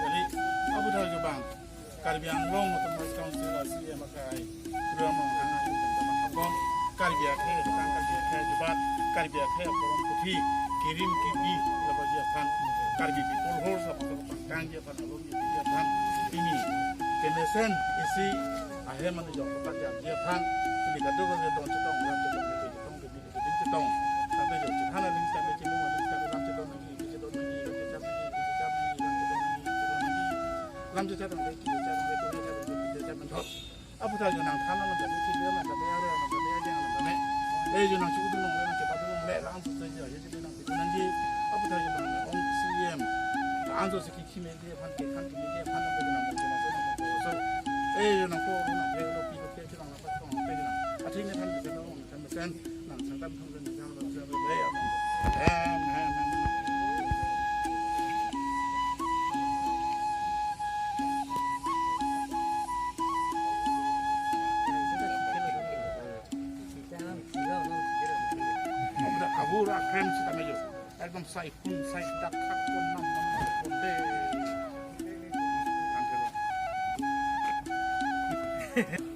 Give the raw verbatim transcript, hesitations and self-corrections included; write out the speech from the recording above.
kali. Aputhak abang Karbi Anglong Autonomous Council a-C E M akai Tuliram Ronghang ahin pen kama habong Karbi akhei tang Karbi akhei ajubat Karbi akhei aporom puthi kirim kibi labaji aphan Karbi People Horse aphan pangkangji aphan alom ji aphan pini kemesen isi ahem mane jok pakat ji aphan pini kadokave don chetong lam chetong chetong chetong chetong. Tangte jok chethan aling tangte chimung aling tangte lam chetong nangji, chetong nangji, lam chechap nangji, chetong nangji, lam chetong nangji, chetong nangji. Lam chechap nangji, chetong nangji, chetong nangji, chetong nangji. Aputhak jo nangthan nangthan, chetong nangji, chetong nangji, chetong nangji. Eh, jo nangchudun nangji, nangchepadun nangji, la-an sose jo, chetong nangji, chetong nangji. Aputhak jo nang ong C E M. La-an sose kikhi meji aphan, kekhan kimeji aphan, nang jo nang jo nang jo nang jo. Eh, jo nangpo, nangpo, lo pi, lo pi, chetong nangpo, chetong nangpo, chetong nangpo. Atheng ne than, chetong nangpo, chetong nangpo. Nang sangtam thum pen jang bang jang bang ya. Em, em, em. Udah abur akrem sita mejo. Ekdom sai pun, sai dak khak pun nam nam nam pun de. Tangke lo.